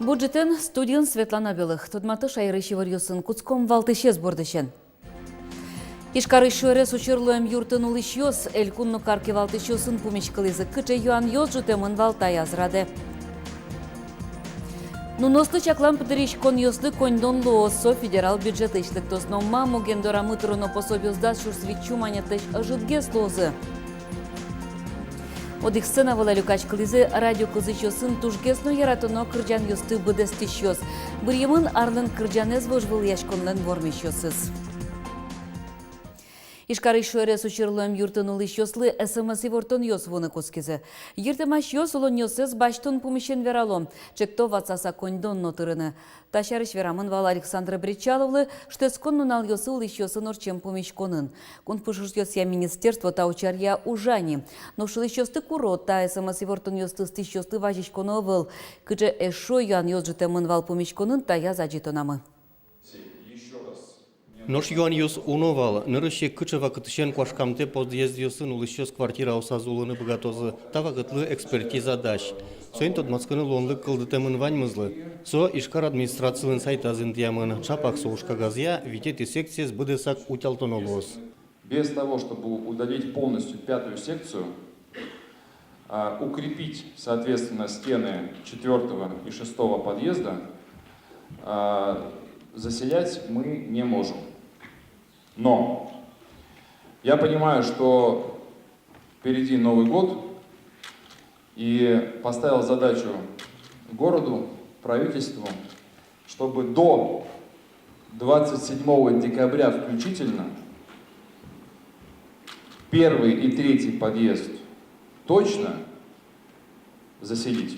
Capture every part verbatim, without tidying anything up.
Бур ӝытэн! Студиын Светлана Белых. Тодмато шаерысь иворъёсын. Кутском валтӥсез бордысен. Ижкарысь шуэрес учыр луэм юртын улӥсьёс. Элькун но кар кивалтӥсьёсын пумиськылӥзы. Кыӵе юанъёс ӝутэмын вал таяз радэ? Нунослы чаклам тыриськонъёслы коньдон луоз, со федерал бюджетысь лыктоз. Но ма муген дорамы тыроно пособиос дас сюрс витьсю манетлэсь ӧжытгес луозы? Одӥг сцена вылэ люкаськылӥзы радио кылзӥсьёсын тужгес но яратоно кырӟанъёсты быдэстӥсьёс. Быръемын арлэн кырӟанэз вожвылъяськонлэн вормисьёсыз. Ижкарысь шуэрес учыр луэм юртын улӥсьёслы СМС-ивортонъёс вуыны кутскизы. Йыртэмасьёс улонниосыз басьтон пумысен верало, чекто ватсаса коньдон но тырыны. Та сярысь верамын вал Александр Бречаловлы шутэтскон нуналъёсы улӥсьёсын ортчем пумиськонын. Кун пуштросъя министерство та учыръя ужа ни. Нош улӥсьёсты куро: та СМС-ивортонъёсты ыстӥсьёслы вазиськоно ӧвӧл. Кыӵе эшшо юанъёс ӝутэмын вал пумиськонын, таяз адӟытонамы. Нош юанъёс уно вал. Нырысь ик, кыӵе вакытысен куашкамтэ подъездъёсын улӥсьёс квартираосаз улыны быгатозы? Та вакытлы экспертиза дась. Соин тодматскыны луонлык кылдытэмын ваньмызлы. Со Ижкар администрацилэн сайтаз интыямын. Ӵапак со уж кагазъя витетӥ секциез быдэсак утялтоно луоз. Без того, чтобы удалить полностью пятую секцию, а, укрепить, соответственно, стены четвёртого и шестого подъезда, а, заселять мы не можем. Но я понимаю, что впереди Новый год, и поставил задачу городу, правительству, чтобы до двадцать седьмого декабря включительно первый и третий подъезд точно заселить.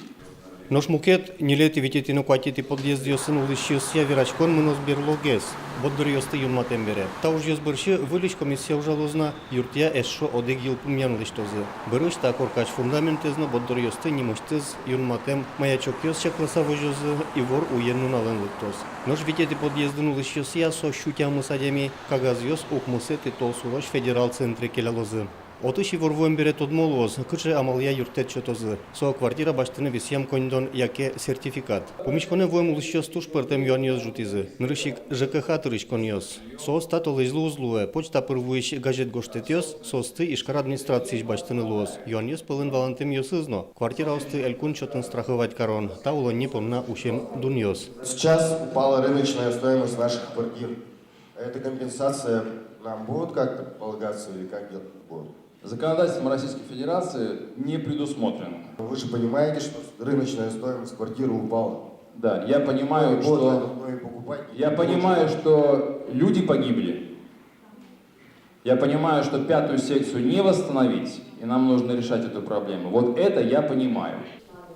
Нош мукет, ньылетӥ, витетӥ но куатетӥ подъездъёсын улӥсьёсъя вераськон мыноз берлогес, борддоръёсты юнматэм бере. Та ужъёс бӧрсьы выльысь комиссия ужалоз на, юртъя эшшо одӥг йылпумъян лэсьтозы. Бӧрысь та коркась фундаментэз но борддоръёсты нимысьтыз юнматэм маячокъёс чакласа возёзы, ивор уен-нуналэн лыктоз. Нош витетӥ подъездын улӥсьёсъя со сю тямыс адями. Кагазъёс укмысэтӥ толсурозь федерал центре келялозы. Отысь ивор вуэм бере тодмо луоз, кыӵе амалъя юрттэт сётозы: со квартира басьтыны висъям коньдон яке сертификат. Пумиськонэ вуэм улӥсьёс туж пӧртэм юанъёс ӝутӥзы. Нырысь ик, ЖКХ тыриськонъёс. Соос та толэзьлы уз луэ. Почта пыр вуись газет-гожтэтъёс, соосты Ижкар администрациысь басьтыны луоз. Юанъёс пӧлын валантэмъёсыз но — квартираосты элькун счётын страховать карон. Та улонни понна усем дунъёс. Сейчас упала рыночная стоимость наших квартир. Эта компенсация нам будет как-то полагаться или как это будет? Законодательством Российской Федерации не предусмотрено. Вы же понимаете, что рыночная стоимость квартиры упала. Да, я понимаю, что, ну, и покупать, я понимаю, что люди погибли. Я понимаю, что пятую секцию не восстановить, и нам нужно решать эту проблему. Вот это я понимаю.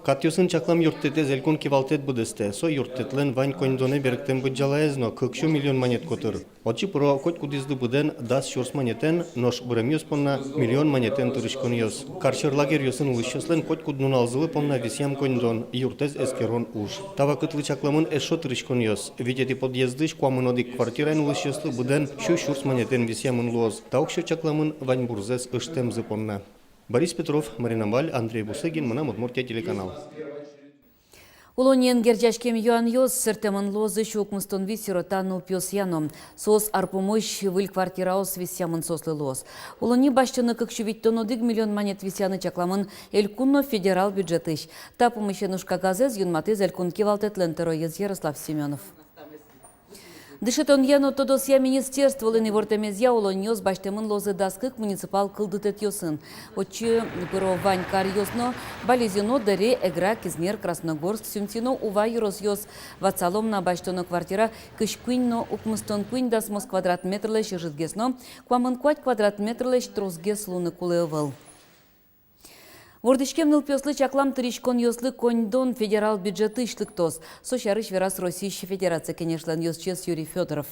Катъёсын чаклам юрттэтэз элькун кивалтэт быдэстэ. Со юрттэтлэн вань коньдонэ берыктэм быдӟалаез но кык сю миллион манет котыр. Отчы пыро котькудӥзлы быдэн дас сюрс манетэн, нош быремъёс понна миллион манетэн тыриськонъёс. Карсьӧр лагерьёсын улӥсьёслэн котькуд нуналзылы понна висъям коньдон, юртэз эскерон уж. Та вакытлы чакламын эшшо тыриськонъёс. Витетӥ подъездысь куамын одӥг квартираын улӥсьёслы быдэн сю сюрс манетэн висъямын луоз. Та уксё чакламын ваньбурзэс ыштэмзы понна. Борис Петров, Марина Баль, Андрей Бусыгин, «Мынам Удмуртие» телеканал. Улонниен герӟаськем юанъёс сэртэмын луозы сю укмыстон вить сирота нылпиосъя но. Соос ар пумысь выль квартираос висъямын соослы луоз. Улонни басьтыны кык сю витьтон одӥг миллион манет висъяны чакламын элькун но федерал бюджетысь. Та пумысен уж кагазэз юнматӥз элькун кивалтэтлэн тӧроез Ярослав Семёнов. Дышетонъя но тодосъя министерстволэн ивортэмезъя, улонниос басьтэмын луозы дас кык муниципал кылдытэтъёсын. Отчы пыро вань каръёс но: Балезино, Дэри, Эгра, Кизнер, Красногорск, Сюмси но Ува ёросъёс. Ватсалом на: басьтоно квартира кызь куинь но укмыстон куинь дасмос квадрат метрлэсь ӧжытгес но куамын куать квадрат метрлэсь тросгес луыны кулэ ӧвӧл. Вордӥськем нылпиослы чаклам тыриськонъёслы коньдон федерал бюджетысь лыктоз. Со сярысь вераз Россиысь Федерация Кенешлэн ёзчиез Юрий Фёдоров.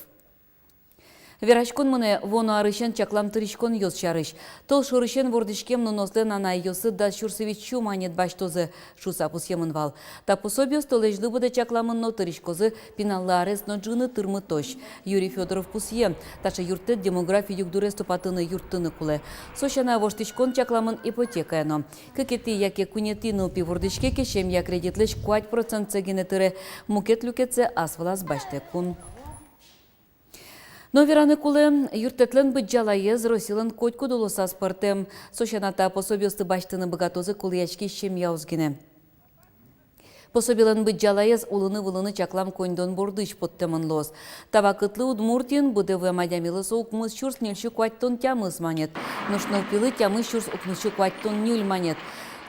Вераськон мынэ вуоно арысен чаклам тыриськонъёс сярысь. Толшорысен вордӥськем нунослэн анайёссы дас сюрс вить сю манет басьтозы, шуыса пусъемын вал. Та пособиос толэзьлы быдэ чакламын но тыриськозы пиналлы арес но ӝыны тырмытозь. Юрий Фёдоров пусъе, таӵе юрттэт демографи югдурез тупатыны юрттыны кулэ. Со сяна воштӥськон чакламын ипотекая но. Кыкетӥ яке куинетӥ нылпи вордӥське ке, семья кредитлэсь куать процентсэ гинэ тыре, мукет люкетсэ ас вылаз басьтэ кун. Но вераны кулэ, юрттэтлэн быдӟалаез Россилэн котькуд улосаз пӧртэм. Со сяна, та пособиосты басьтыны быгатозы кулэяськись семьяос гинэ. Пособилэн быдӟалаез улыны-вылыны чаклам коньдон бордысь поттэмын луоз. Та вакытлы Удмуртиын быдэ вуэм адямилы со укмыс сюрс ньыль сю куатьтон тямыс манет, нош нылпилы тямыс сюрс укмыс сю куатьтон ньыль манет.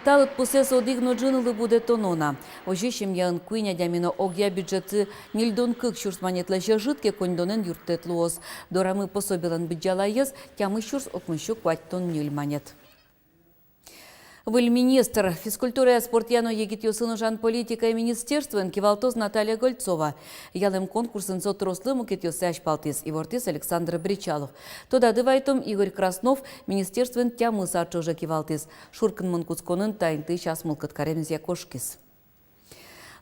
Та лыдпусэз одӥг но ӝынылы будэтоно на. Озьы семьяын куинь адями но огъя бюджетсы ньыльдон кык сюрс манетлэсь ӧжыт ке, коньдонэн юрттэт луоз. Дорамы пособилэн быдӟалаез тямыс сюрс укмыс сю куатьтон ньыль манет. Выль министр, физкультурая, спортъя но егитъёсын ужан политикая министерствоын кивалтоз Наталья Гольцова. Ялэм конкурсын со трослы мукетъёссэ азьпалтӥз, ивортӥз Александр Бречалов. Тодады вайтом, Игорь Краснов министерствоын тямыс ар ӵоже кивалтӥз. Шуркынмон кутсконын та интыысь ас мылкыд каремезъя кошкиз.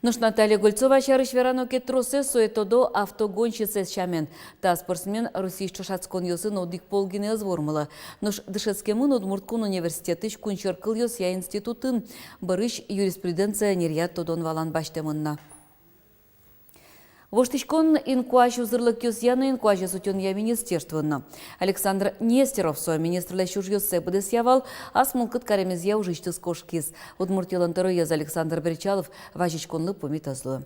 Нош Наталья Гольцова сярысь верано ке, тросэз сое тодо автогонщицаез сямен. Та спортсмен Россиысь ӵошатсконъёсын одӥг пол гинэ ӧз вормылы. Нош дышетскемын Удмурт кун университетысь кунсьӧр кылъёсъя институтын, бӧрысь юриспруденция ӧнеръя тодон-валан басьтэмын на. Воштӥськон инкуазь узырлыкъёсъя но инкуазез утёнъя министерствоын но. Александр Нестеров со министрлэсь ужъёссэ быдэсъя вал, ас мылкыд каремезъя ужысьтыз кошкиз. Удмуртилэн тӧроез Александр Бречалов вазиськонлы пумит ӧз луы.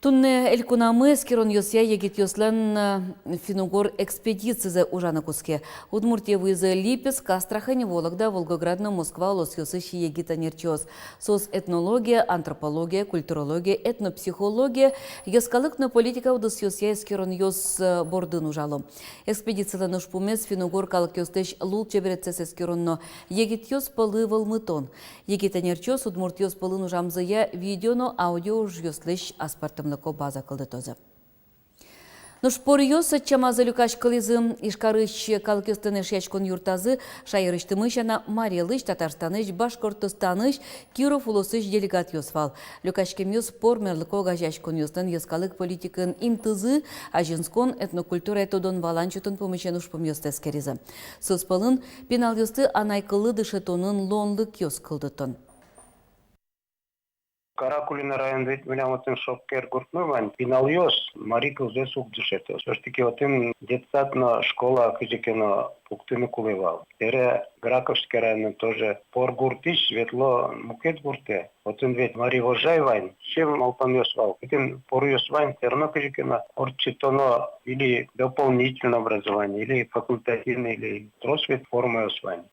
Туннэ элькунамы эскеронъёсъя егитъёслэн, э, финн-угор экспедицизы ужаны кутске. Удмуртие вуизы Липецк, Астрахань, Вологда, Волгоград но Москва улосъёсысь егит ӧнерчиос. Соос этнология, антропология, культурология, этнопсихология, йӧскалык но политика удысъёсъя эскеронъёс, э, бордын ужало. Экспедицилэн ужпумез — финн-угор калыкъёслэсь лулчеберетсэс эскерон но егитъёс пӧлы вӧлмытон. Егит ӧнерчиос удмуртъёс пӧлын ужамзыя видео но аудио ужъёслэсь аспӧртэмлыко база кылдытозы. Нош поръёс ӧтчамазы люкаськылӥзы. Ижкарысь калыкъёслэн эшъяськон юртазы шаерысьтымы сяна Марий Элысь, Татарстанысь, Башкортостанысь, Киров улосысь делегатъёс вал. Люкаськемъёс пор мерлыко огазеяськонъёслэн йӧскалык политикаын интызы, азинскон, этнокультурая тодон-валан сётон пумысен ужпумъёсты эскеризы. Соос пӧлын пиналъёсты анай кыллы дышетонын луонлыкъёс кылдытон. Каракулино район ведь милям отын Шопкер гуртмы вань, пиналъёс марий кылзэс уг дышето. Всё ж таки отын детсад но школа кызьы ке но пуктыны кулэ вал. Сэре Граковский районын тоже пор гуртысь ветло мукет гуртэ. Отын ведь марий вожай вань, сыӵе малпанъёс вал. Отын поръёс вань, всё равно кызьы ке но ортчытоно или дополнительное образование, или факультативный, или трос ведь формаос вань.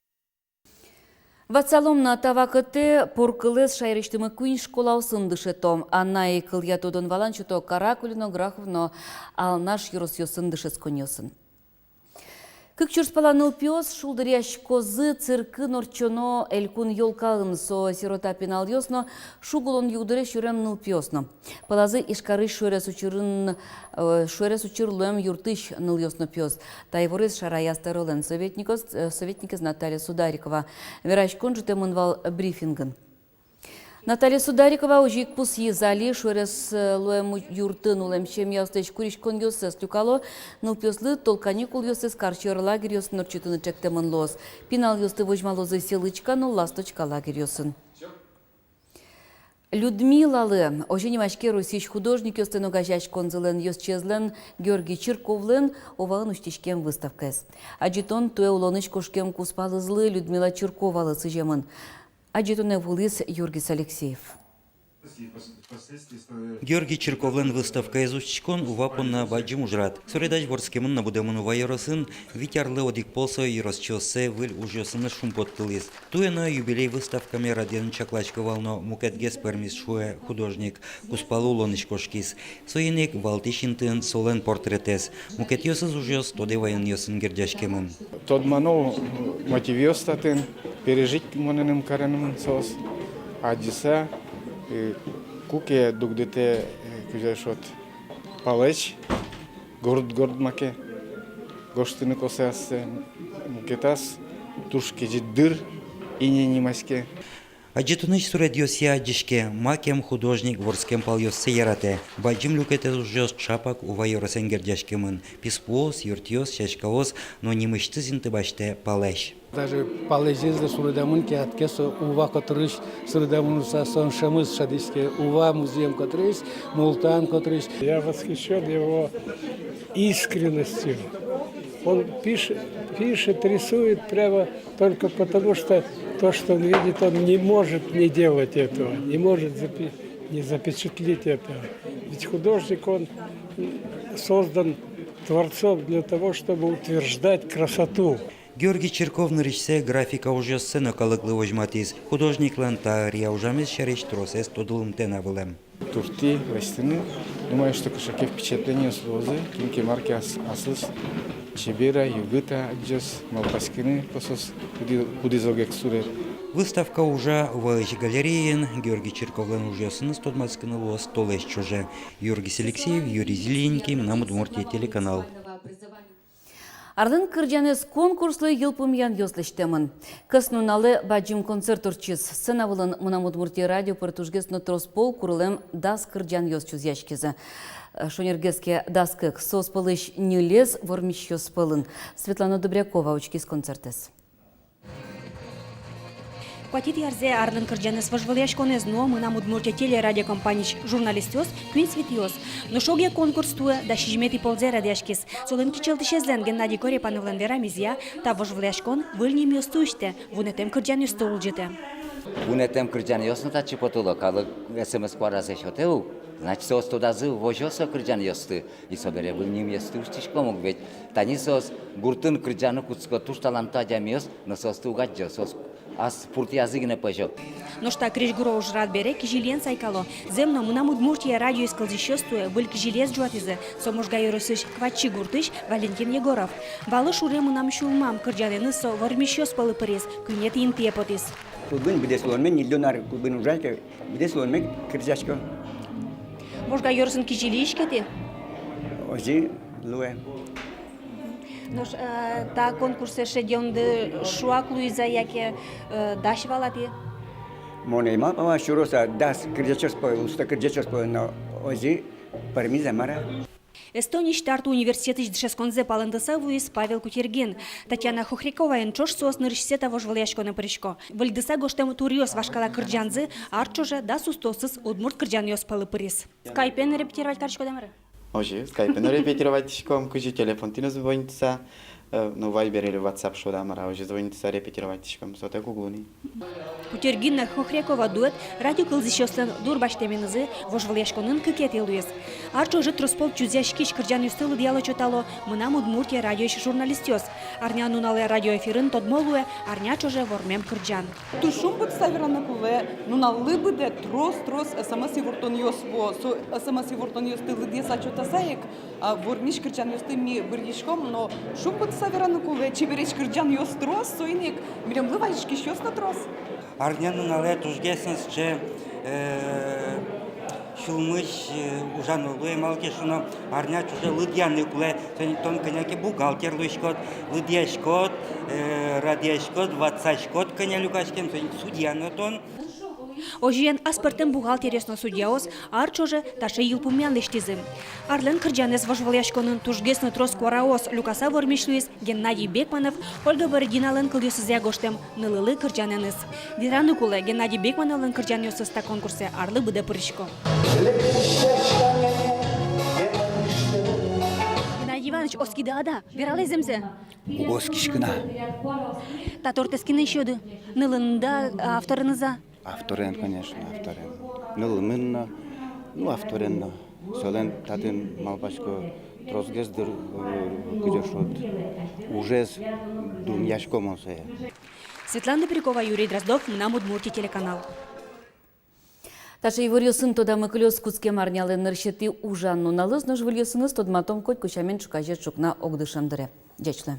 Ватсалом на, та вакытэ пор кылэз шаерысьтымы куинь школаосын дышето. Анай кылъя тодон-валан сёто Каракулино, Грахово но Алнаш ёросъёсын дышетсконъёсын. Кык сюрс пала нылпиос шулдыръяськозы циркын ортчоно элькун ёлкаын. Со сирота пиналъёс но шуг улон югдуре сюрем нылпиос но. Пӧлазы Ижкарысь шуэрес учырын, э, шуэрес учыр луэм юртысь нылъёс но пиос. Та иворез шараяз тӧролэн советникос, э, советникез Наталья Сударикова. Вераськон ӝутэмын вал брифингын. Наталья Сударикова озьы ик пусйиз: али шуэрес, э, луэм у-, юртын улэм семьяослэсь куриськонъёссэс люкало. Нылпиослы тол каникулъёсыз карсьӧр лагерьёсын ортчытыны ӵектэмын луоз. Пиналъёсты возьмалозы «Селычка» но «Ласточка» лагерьёсын. Людмилалы — озьы нимаське Россиысь художникъёслэн огазеяськонзылэн ёзчиезлэн Георгий Чирковлэн Уваын усьтӥськем выставкаез. Адӟытон туэ улонысь кошкем кузпалызлы Людмила Чирковалы сӥземын. Адӟытонэ вуылӥз Юргис Алексеев. Георгий Чирковлэн выставкаез усьтӥськон Ува понна бадӟым ужрад. Суредась вордскемын но будэмын Ува ёросын, вить арлы одӥг пол со ёросчиоссэ выль ужъёсыныз шумпоттылӥз. Туэ но юбилей выставкаме радъяны чакласько вал но мукетгес пӧрмиз, шуэ художник. Кузпалы улонысь кошкиз. Соин ик валтӥсь интыын солэн портретэз. Мукетъёсыз ужъёс тодэ ваёнъёсын герӟаськемын. Тодмано мотивъёс татын, пережить мыныным каремын соос. Адӟыса, э, куке дугдытэ, э, кызьы шуод, палэч, Горд, горд маке гожтыны косэ ассэ, мукетаз туж кезьыт дыр, ине нимаське. Адӟытонысь суредъёсъя адӟиське, макем художник вордскем палъёссэ яратэ. Бадӟым люкетэз ужъёс чапак Ува ёросэн герӟаськемын. Писпуос, юртъёс, сяськаос, но нимысьтыз инты басьтэ палэзь. Даже палэзез суредамын ке, атке со Ува котырысь суредамын луыса, со ӵемысь шӧдӥське, Ува музъем котырысь, Мултан котырысь. Я восхищён его искренностью. Он пишет, пишет, рисует прямо только потому, что то, что он видит, он не может не делать этого, не может запи-, не запечатлеть этого. Ведь художник, он, м, создан творцом для того, чтобы утверждать красоту. Георгий Чирков нырысьсэ графика ужъёссэ но калыклы возьматӥз. Художниклэн та ӧръя ужамез сярысь тросэз тодылымтэ на вылэм. Туртӥ лэсьтыны, думаю, что кыӵе ке впечатлениос луозы, кин ке мар ке ас-, асьсэос чебер-а, югыт-а адӟоз, малпаськыны косоз, куды-, кудӥз ог-ог суред. Выставка ужа Уваысь галереяын. Георгий Чирковлэн ужъёсыныз тодматскыны луоз толэзь ӵоже. Юргис Алексеев, Юрий Зелененький, «Мынам Удмуртие» телеканал. Арлэн кырӟанэз конкурслы йылпумъянъёс лэсьтэмын. Кӧснуналэ бадӟым концерт ортчиз. Сцена вылын «Мынам Удмуртие» радио пыр тужгес но трос пол курылэм дас кырӟанъёс чузъяськизы. Шонергес ке, дас кык, соос пӧлысь ньылез вормисьёс пӧлын. Светлана Добрякова учкиз концертэз. Куатетӥ арзэ арлэн кырӟанэз вожвылъяськонэз нуо «Мынам Удмуртие» телерадиокомпаниысь журналистъёс, куинь Светаос. Нош огъя конкурс туэ дас сизьыметӥ ползэ радъяськиз. Солэн кичӧлтӥсезлэн Геннадий Корепановлэн верамезъя, та вожвылъяськон выль нимъёсты усьтэ, вунэтэм кырӟанъёсты улӟытэ. Вунэтэм кырӟанъёс но татчы потыло, калык СМС куаразэ сётэ ук, значит, соос тодазы, возё со кырӟанъёсты. И собере выль нимъёсты усьтӥськом ук, ведь тани соос гуртын кырӟаны кутско, туж талантто адямиос, но соосты уг адӟо, соос ас пуртъязы гинэ пӧзё. Нош та крезьгуро ужрад бере кизилиен сайкало. Зэм но, «Мынам Удмуртие» радиоез кылзӥсьёс туэ выль кизилиез ӝуатӥзы. Со Можга ёросысь Кватчи гуртысь Валентин Егоров. «Валэш уре мынам сюлмам» кырӟанэныз со вормисьёс пӧлы пыриз, куинетӥ интые потӥз. Клубын быдэс улонме, ньыльдон ар клубын ужай ке, быдэс улонме кырӟасько. Можга ёросын кизилиысь ке тӥ? Озьы луэ. Нош, э, та конкурсэ шедёнды шуак луиз-а, яке, э, дась вал-а тӥ? Мон ӧй малпа вал сюроса дас кырӟасьёс пӧлы, уста кырӟасьёс пӧлы, но озьы пӧрмиз-а, мар-а. Эстониысь Тарту университетысь дышетсконзэ палэнтыса вуиз Павел Кутергин. Татьяна Хохряковаен ӵош соос нырысьсэ та вожвылъяськонэ пырисько. Выльдыса гожтэм «Туръёс» вашкала кырӟанзы ар ӵоже дас устоосыз удмурт кырӟанъёс пӧлы пыриз. Скайпен репетировать кариськоды-а, мар-а? Озьы, скайпен но репетировать кариськом, кызьы телефон тӥни звонитыса, э, ну, вайбер или ватсап шуод-а, мар-а, озьы звонитыса репетировать кариськом, сотэк уг луы ни. Кутергин но Хохрякова дуэт радио кылзӥсьёслэн дурбасьтэменызы вожвылъяськонын кыкетӥ луиз. Ар ӵоже трос пол чузъяськись кырӟанъёсты лыдъяло-чотало «Мынам Удмуртие» радиоысь журналистъёс. Арнянуналэ радиоэфирын тодмо луэ арня ӵоже вормем кырӟан. Туж шумпотыса вераны кулэ, нуналлы быдэ трос-трос СМС ивортонъёс вуо. Со СМС ивортонъёсты лыдъяса-чотаса ик, а, вормись кырӟанъёсты ми быръиськом, но шумпотыса вераны кулэ, чебересь кырӟанъёс трос, соин ик милемлы вазиськисьёс но трос. Арнянуналэ тужгес но сыӵе, э, сюлмысь, э, ужан уг луы, малы ке шуоно, арня ӵоже лыдъяны кулэ, соин ик тон кӧня ке бухгалтер луиськод, лыдъяськод, э, радъяськод, ватсаськод, кӧня люкаськем, соин ик судья но тон. Озьыен, аспӧртэм бухгалтеръёс но судьяос ар ӵоже таӵе йылпумъян лэсьтӥзы. Арлэн кырӟанэз вожвылъяськонын тужгес но трос куараос люкаса вормись луиз Геннадий Бекманов Ольга Бородиналэн кылъёсызъя гожтэм «Нылылы» кырӟанэныз. Вераны кулэ, Геннадий Бекмановлэн кырӟанъёсыз та конкурсэ арлы быдэ пырисько. Геннадий Иванович, оскиды-а та вералэ зэмзэ? Уг оскиськы на. Та твортэз кинэн сиёды? Нылын-а, авторыныз-а? Авторен, конечно, авторен. Нылымын но, ну, авторен но. Солэн татын, малпасько, тросгес дыр, э, кыӵе шуод, ужез дунъясько мон сое. Светлана Добрякова, Юрий Дроздов, «Мынам Удмуртие» телеканал. Таӵе иворъёсын тодамы кылёз кутскем арнялэн нырысетӥ ужан нуналыз, нош выльёсыныз тодматом котьку сямен ӵуказе ӵукна огдышем дыре. Ӟеч луэ.